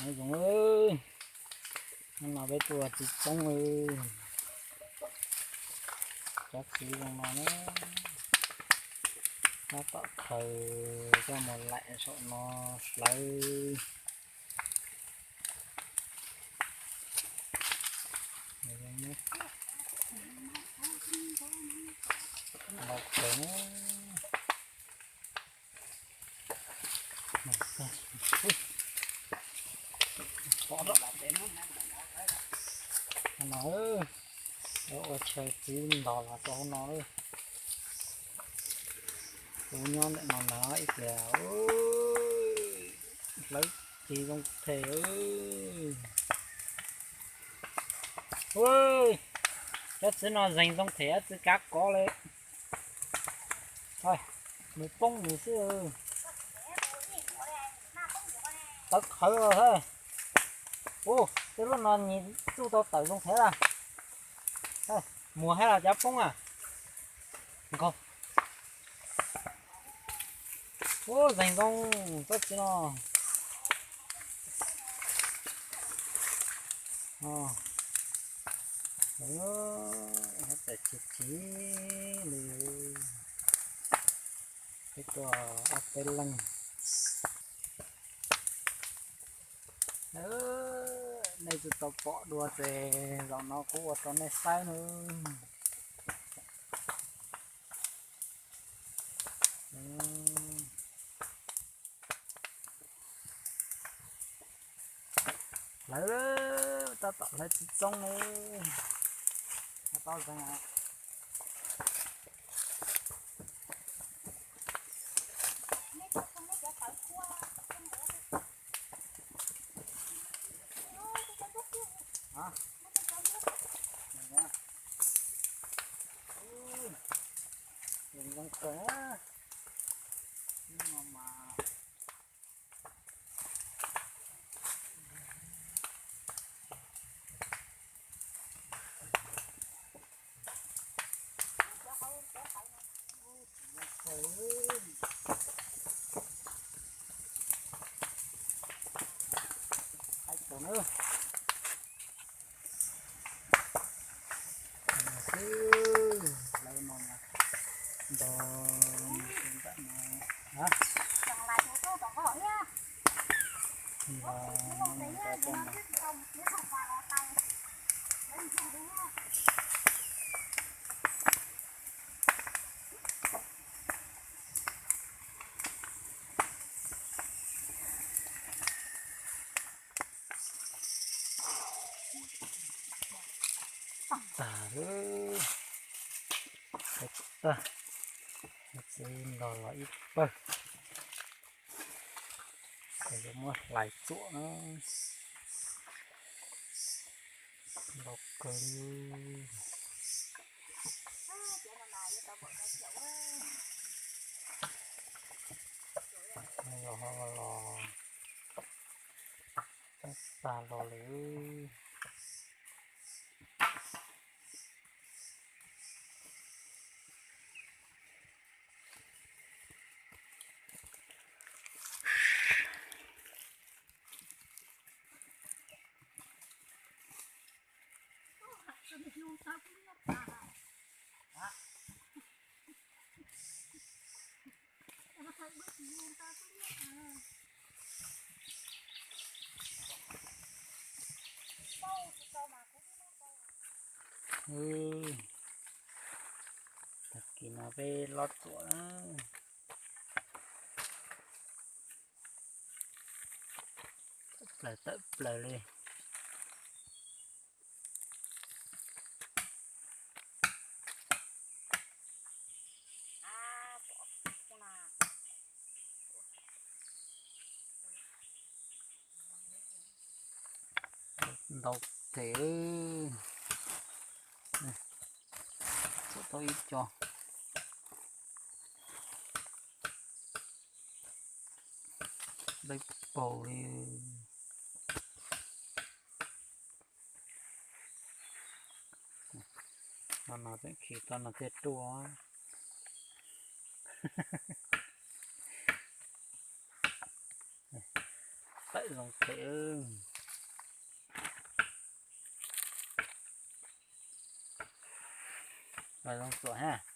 Nyob zoo, no peb tuaj txiv txoob, cov txiv zoo no na, tab tom khaws coj mus laim saum no hlawv. Lau khaws na. No, ua chaw txiv ntog los rau hauv no. Kuv nyob ntawm no na ib pliag, hlawv txiv zoo them. Cov txiv no zeeg zoo them txiv kav kov li. Nws poob nws xwb. Tawv qhawv os. Ua, tej lub no nyias txuj tau tawm zoo them lawm. Muag thiab los cov poob a. Nkaus. Ua, zeeg zoo tsob txiv no. Tawm chiv chiv li. Peb tuaj ob peb leeg. Nej tsis tau pom dua ces zaum no kuv ua rau nej saib nawb. Hlawv, tab tom hlawv txiv txoob li. Tau zeeg. Zoo kawg. Xwb, lawv no mas nto ntawm no, nto no nto no. Tag, tag, txiv ntog los ib pawg. Ces yuav muab hlais txuam na. Ntau kawg li. Los ho los tag los lawm. Tag kis no peb lob txuam na. Tawm plaws tawm plaws li. Ntau tes, txuam tau ib co. Dawb paug li. No no tseem khi tau no thiaj ruaj. Tawm Zoo phem. Los zoo txuam ha.